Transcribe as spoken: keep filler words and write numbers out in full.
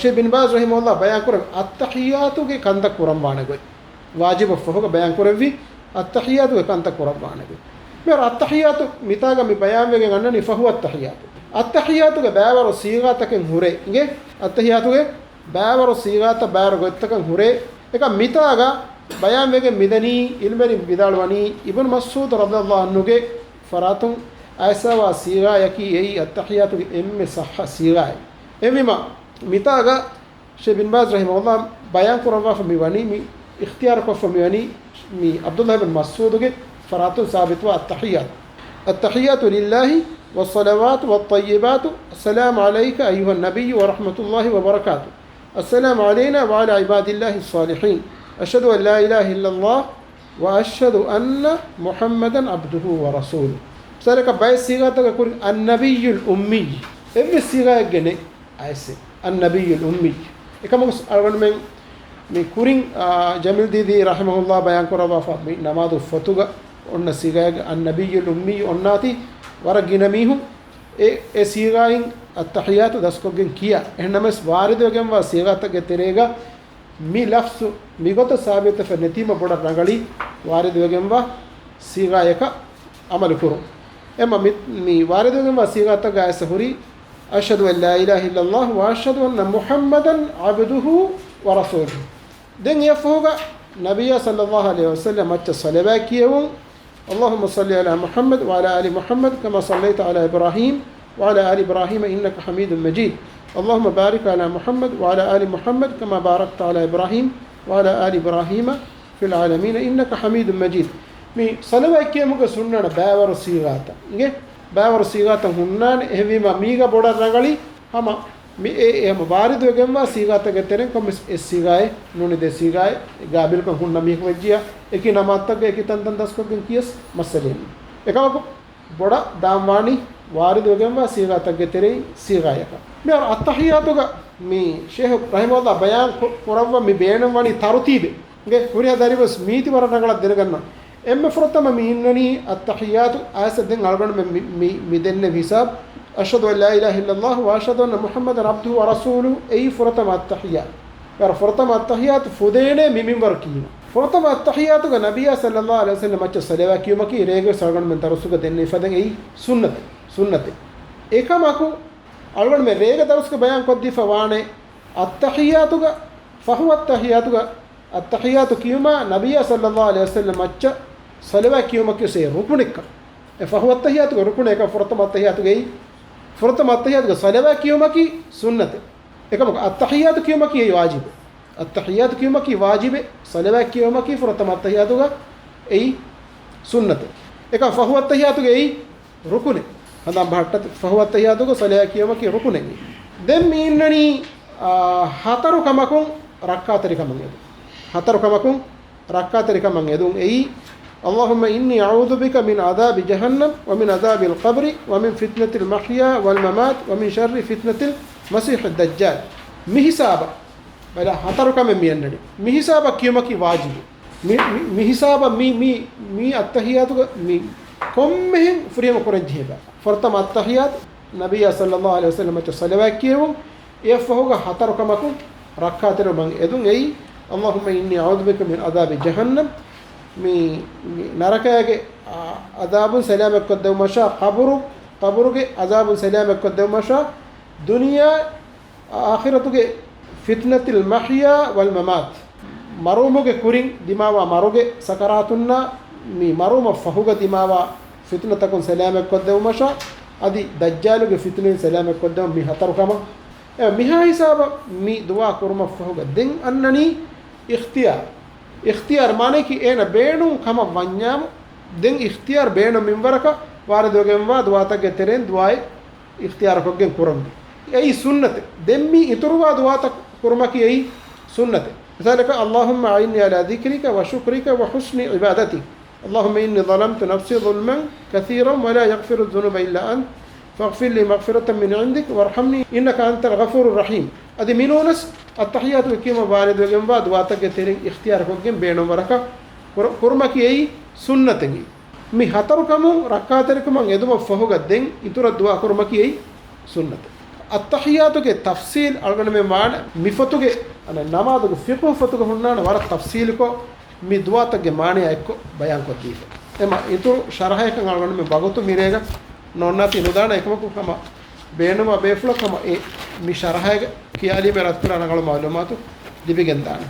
ޝޭޚް ބިން ބާޒް ރަޙިމަހުﷲ ބަޔާން ކުރެއްވި އައްތަޙިއްޔާތުގެ ކަންތައް ކުރަން ވާނެ ގޮތް. ވާޖިބަށް ފަހުގަ ބަޔާން ކުރެއްވި އައްތަޙިއްޔާތުގެ ކަންތައް ކުރަން ވާނެ ގޮތް. މިހާރު އައްތަޙިއްޔާތު މިތާގަ މި ބަޔާންވެގެން އަންނަނީ ފަހުވަ އައްތަޙިއްޔާތު. އައްތަޙިއްޔާތުގެ ބައިވަރު ސީޣާތަކެއް ހުރޭ އިނގޭ. އައްތަޙިއްޔާތުގެ ބައިވަރު ސީޣާތައް ބައިވަރު ގޮތްތަކަށް ހުރޭ. އެކަ މިތާގަ ބަޔާންވެގެން މިދަނީ ޢިލްމުވެރިން ވިދާޅުވަނީ އިބްނު މަސްޢޫދު ރަޟިޔަﷲ ޢަންހުގެ ފަރާތުން އައިސްފަވާ ސީޣާޔަކީ އެއީ އައްތަޙިއްޔާތުގެ އެންމެ ޞައްޙަ ސީޣާއެއް. އެހެންވީމަ މިތާގަ ޝޭޚް ބިން ބާޒް ރަޙިމަހުﷲ ބަޔާން ކުރައްވާފަ މިވަނީ، މި އިޚްތިޔާރު ކޮށްފަ މިވަނީ މި ޢަބްދުﷲ ބިން މަސްޢޫދުގެ ފަރާތުން ސާބިތުވާ އައްތަޙިއްޔާތު. التحيات لله والصلوات والطيبات، السلام عليك أيها النبي ورحمة الله وبركاته، السلام علينا وعلى عباد الله الصالحين، أشهد أن لا إله إلا الله وأشهد أن محمدا عبده ورسوله. މިސާލަކަށް ބައެއް ސީޣާތަކަށް ކުރިން النبي الأمي، އެއްވެސް ސީޣާއެއްގެ ނެތް. އައިސް النبي الأمي. އެކަމަކު އަޅުގަނޑުމެން މި ކުރިން، އާ، ޖަމީލް ދީދީ ރަޙިމަހުﷲ ބަޔާން ކުރައްވާފަ މި ނަމާދު ފޮތުގަ އޮންނަ ސީޣާއެއްގަ النبي الأمي އޮންނާތީ ވަރަށް ގިނަ މީހުން އެ، އެ ސީޣާއިން އައްތަޙިއްޔާތު ދަސްކޮށްގެން ކިޔާ. އެހެންނަމަވެސް ވާރިދުވެގެންވާ ސީޣާތަކުގެ ތެރޭގަ މި ލަފްޒު މިގޮތަށް ސާބިތުވެފަ ނެތީމަ ބޮޑަށް ރަނގަޅީ ވާރިދުވެގެންވާ ސީޣާޔަކަށް ޢަމަލު ކުރުން. އެމަ މި، މި ވާރިދުވެގެންވާ ސީޣާތަކުގަ އައިސް ހުރީ، أشهد أن لا إله إلا الله وأشهد أن محمدا عبده ورسوله. ދެން އެއަށްފަހުގަ ނަބިއްޔާ ޞައްލައްލާހު ޢަލައިހި ވަސައްލަމް މައްޗަށް ޞަލަވާތް ކިޔެވުން، اللهم صل على محمد وعلى آل محمد كما صليت على إبراهيم وعلى آل إبراهيم إنك حميد مجيد. اللهم بارك على محمد وعلى آل محمد كما باركت على إبراهيم وعلى آل إبراهيم في العالمين إنك حميد مجيد. މި ޞަލަވާތް ކިޔުމުގެ ސުންނަތަށް ބައިވަރު ސީޣާތައް އިނގޭ. ބައިވަރު ސީޣާތައް ހުންނާނެ. އެހެންވީމަ މީގަ ބޮޑަށް ރަނގަޅީ ހަމަ މި އެ، އެ ހަމަ ވާރިދުވެގެންވާ ސީޣާތަކުގެ ތެރެއިން ކޮންމެސް އެއް ސީޣާއެއް ނޫނީ ދެ ސީޣާއެއް ގާބިލްކަން ހުންނަ މީހަކު ވެއްޖިޔާ، އެކި ނަމާދުތަކުގެ އެކި ތަންތަން ދަސްކޮށްގެން ކިޔަސް މައްސަލައެއް ނޫން. އެކަމަކު، ބޮޑަށް ދާންވާނީ ވާރިދުވެގެންވާ ސީޣާތަކުގެ ތެރެއިން ސީޣާޔަކަށް. މިހާރު އައްތަޙިއްޔާތުގަ މި ޝޭޚް ރަޙިމަހުﷲ ބަޔާން ކު، ކުރައްވަން މި ބޭނުންވަނީ ތަރުތީބެއް. ގެ ހުރިހާ ދަރިވަސް މީތި ވަރަށް ރަނގަޅަށް ދެނެގަންނަ. އެންމެ ފުރަތަމަ މި އިންނަނީ އައްތަޙިއްޔާތު އައިސް ދެން އަޅުގަނޑުމެން މި، މި، މި ދެންނެވި ހިސާބު، أشهد أن لا إله إلا الله وأشهد أن محمدا عبده ورسوله އެއީ ފުރަތަމަ އައްތަޙިއްޔާތު. ވަރަށް ފުރަތަމަ އައްތަޙިއްޔާތު ފުދޭނޭ މި މިންވަރު ކީމަ. ފުރަތަމަ އައްތަޙިއްޔާތުގަ ނަބިއްޔާ ޞައްލައްލާހު ޢަލައިހި ވަސައްލަމް މައްޗަށް ޞަލަވާތް ކިޔުމަކީ ރޭގެ އަޅުގަނޑުމެން ދަރުސުގަ ދެންނެވި ފަދައިން އެއީ ސުންނަތެއް، ސުންނަތެއް. އެކަމަކު، އަޅުގަނޑުމެން ރޭގެ ދަރުސްގަ ބަޔާން ކޮށްދީފަ ވާނެ އައްތަޙިއްޔާތުގަ، ފަހުވަ އައްތަޙިއްޔާތުގަ، އައްތަޙިއްޔާތު ކިޔުމާ ނަބިއްޔާ ޞައްލައްލާހު ޢަލައިހި ވަސައްލަމް މައްޗަށް ޞަލަވާތް ކިޔުމަކީ އެ ރުކުނެއްކަން. އެ ފަހުވަ އައްތަޙިއްޔާތުގެ ރުކުނެއް އެކަން ފުރަތަމަ އައްތަޙިއްޔާތުގައި، ފުރަތަމަ އައްތަޙިއްޔާތުގަ ޞަލަވާތް ކިޔުމަކީ ސުންނަތެއް. އެކަމަކު އައްތަޙިއްޔާތު ކިޔުމަކީ އެއީ ވާޖިބެއް. އައްތަޙިއްޔާތު ކިޔުމަކީ ވާޖިބެއް. ޞަލަވާތް ކިޔުމަކީ ފުރަތަމަ އައްތަޙިއްޔާތުގަ އެއީ ސުންނަތެއް. އެކަން ފަހުވަ އައްތަޙިއްޔާތުގައި ރުކުނެއް. ހަނދާން ބަހައްޓަތި، ފަހުވަ އައްތަޙިއްޔާތުގަ ޞަލަވާތް ކިޔުމަކީ ރުކުނެއް. ދެން މި އިންނަނީ، އާ، ހަތަރު ކަމަކުން ރައްކާތެރިކަމަށް އެދުން. ހަތަރު ކަމަކުން ރައްކާތެރިކަމަށް އެދުން އެއީ، اللهم إني أعوذ بك من عذاب جهنم ومن عذاب القبر ومن فتنة المحيا والممات ومن شر فتنة المسيح الدجال. މި ހިސާބަށް ބަލަ، ހަތަރު ކަމެއް މި އަންނަނީ. މި ހިސާބަށް ކިޔުމަކީ ވާޖިބު. މި، މި، މި ހިސާބަށް މި، މި، މި އައްތަޙިއްޔާތުގަ މި ކޮންމެހެން ފުރިހަމަ ކުރަން ޖެހޭ ބައި. ފުރަތަމަ އައްތަޙިއްޔާތު، ނަބިއްޔާ ޞައްލައްލާހު ޢަލައިހި ވަސައްލަމް މައްޗަށް ޞަލަވާތް ކިޔެވުން. އެއަށްފަހުގަ ހަތަރު ކަމަކުން ރައްކާތެރިވުމަށް އެދުން އެއީ، اللهم إني أعوذ بك من عذاب جهنم، މި، މި ނަރަކައިގެ، އާ، ޢަޛާބުން ސަލާމަތްކޮށްދެއްވުމަށާ، ޤަބުރު، ޤަބުރުގެ ޢަޛާބުން ސަލާމަތްކޮށްދެއްވުމަށާ، ދުނިޔެ އާޚިރަތުގެ ފިތްނަތިލް މަޙްޔާ ވަލް މަމާތް، މަރުވުމުގެ ކުރިން ދިމާވާ މަރުގެ ސަކަރާތުންނާ، މި މަރުވުމަށް ފަހުގަ ދިމާވާ ފިތުނަތަކުން ސަލާމަތްކޮށްދެއްވުމަށާ، އަދި ދައްޖާލުގެ ފިތުނައިން ސަލާމަތްކޮށްދެއްވުން. މި ހަތަރު ކަމަށް. އެ، މިހާ ހިސާބަށް މި ދުޢާ ކުރުމަށް ފަހުގަ ދެން އަންނަނީ އިޚްތިޔާރު. އިޚްތިޔާރު މާނައަކީ އޭނަ ބޭނުން ކަމަށް ވަންޏާމު، ދެން އިޚްތިޔާރު ބޭނުން މިންވަރަކަށް ވާރިދުވެގެންވާ ދުޢާތަކުގެ ތެރެއިން ދުޢާއެއް އިޚްތިޔާރުކޮށްގެން ކުރަންވީ. އެއީ ސުންނަތެއް. ދެން މި އިތުރުވާ ދުޢާތައް ކުރުމަކީ އެއީ ސުންނަތެއް. މިސާލަކަށް، اللهم أعني على ذكرك وشكرك وحسن عبادتك. اللهم إني ظلمت نفسي ظلما كثيرا ولا يغفر الذنوب إلا أنت فاغفر لي مغفرة من عندك وارحمني إنك أنت الغفور الرحيم. އަދި މިނޫނަސް އައްތަޙިއްޔާތުގެ ކިޔުމަށް ވާރިދުވެގެންވާ ދުޢާތަކުގެ ތެރެއިން އިޚްތިޔާރުކޮށްގެން ބޭނުންވަރަކަށް ކުރ، ކުރުމަކީ އެއީ ސުންނަތެއް. މި ހަތަރު ކަމުން ރައްކާތެރިކަމަށް އެދުމަށް ފަހުގަ ދެން އިތުރަށް ދުޢާ ކުރުމަކީ އެއީ ސުންނަތެއް. އައްތަޙިއްޔާތުގެ ތަފްސީލް އަޅުގަނޑުމެން ވާނެ މި ފޮތުގެ، އަނެއް ނަމާދުގެ ފިޤުހު ފޮތުގަ ހުންނާނެ ވަރަށް ތަފްސީލުކޮށް، މި ދުޢާތަކުގެ މާނަޔާ އެއްކޮށް ބަޔާންކޮށްދީފަ. އެމަ އިތުރު ޝަރަޙައަކަށް އަޅުގަނޑުމެން ވަގުތު މިރޭގަ ނޯންނާތީ ނުދާނެ. އެކަމަކު ހަމަ ބޭނުމާ ބޭފުޅަކު ހަމަ އެ މި ޝަރަޙައިގަ ކިޔާލީމެ ރައްދުކުރާ ރަނގަޅު މަޢުލޫމާތު ލިބިގެންދާނެ.